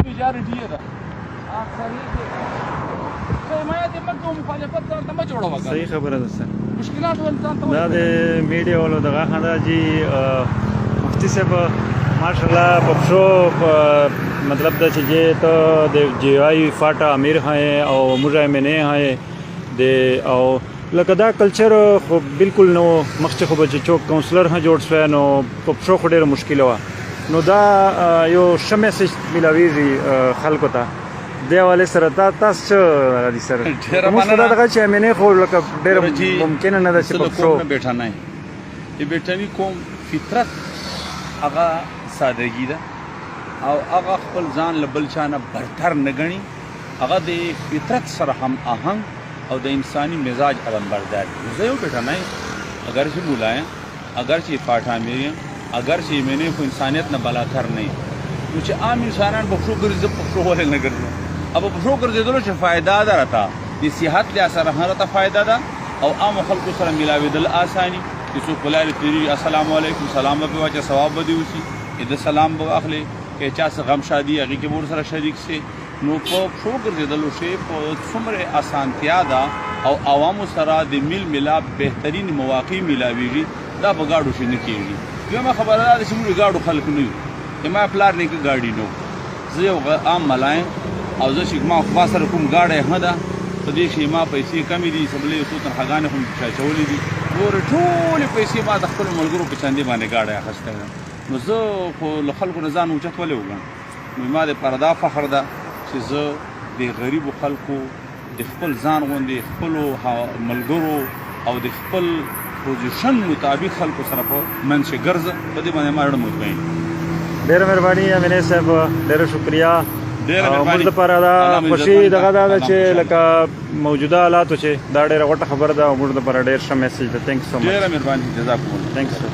میجارټي ده، اکثریت حمایت یې مه کوه، مخالفت ځان ته مه جوړوه. صحیح خبره ده سر. مشکلات ول ځان ته. دا د میډیا والو دغه خندا جی. مفتی صاحب، ماشاءالله، په پښو مطلب دا چې جې ته د جی آی فاټا امیر هاي او موږ ایم ان ای هاي د او لکه دا کلچر خو بالکل نو مخکې خو به چې چوک کونسلر هم جوړ شوی نو په پښو خو ډېره مشکله وه. نو دا یو ښه میسج ملاویږي خلکو ته دې حوالې سره. تا تاسو څه دغه دي سر؟ ډېره موږ خو دا مننه. دغه چې ایم ان ای خو لکه ډېره ګوره جی، ممکنه نه ده چې زه په د پښو قوم نه بیټه نه یم. د بیټني قوم فطرت هغه سادګي ده او هغه خپل ځان له بل چا نه برتر نه ګڼي. هغه د فطرت سره هم آهنګ او د انساني مزاج علمبردار دي. نو زه یو بیټنی یم، اګر چې مولا یم، اګر چې فاټا امیر یم، اګر چې ایم ان خو انسانیت نه بالاتر نه یم. نو چې عام انسانان په پښو ګرځي، زه په پښو ولې نه ګرځم؟ او په پښو ګرځېدلو چې فایده ده راته، د صحت له سره هم راته فایده ده او عامو خلکو سره ملاوېدل اساني. چې څوک په لارې تېرېږي، السلام علیکم، سلام به پرې واچوې، ثواب به دې وسي، د سلام به واخلې. که چا څه غم شادي هغې کې به ورسره شریک سې. نو په پښو ګرځېدلو شي په څومره اسانتیا ده او عوامو سره د میل ملاپ بهترین مواقع ملاویږي، دا په ګاډو شي نه کېږي. دویمه خبره دا ده چې موږ ګاډو خلک نه یو. زما پلار نیکه ګاډي نه، زه یو عام ملا یم او زه چې ما سره کوم ګاډی نه ده، په دې کښې ما پیسې کمې دي، سبلې یو څو تنخواګانې خو مې پکې اچولې دي، نورې ټولې پیسې ما د خپلو ملګرو په چندې باندې ګاډی اخیستی ده. نو زه خو له خلکو نه ځان اوچت ولې وګڼم؟ نو ما دپاره دا فخر ده چې زه د غریبو خلکو، د خپل ځان غوندې خپلو ملګرو او د خپل پوزیشن مطابق خلکو سره په منځ کې ګرځم. په دې باندې ما ډېر مطمئن. ډېره مهرباني امینه صاحب، ډېره شکریا. ډېره موږ مهرباني. لپاره دا الله مو خوشي عزتمند دغه کړه. دا ده الله چې مو خوشحاله. لکه موجوده حالاتو چې دا ډېره غټه خبره ده او موږ لپاره ډېر ښه میسج ده. ثانک سو مچ. ډېره مهرباني، جزاکم الله. ثانک سو.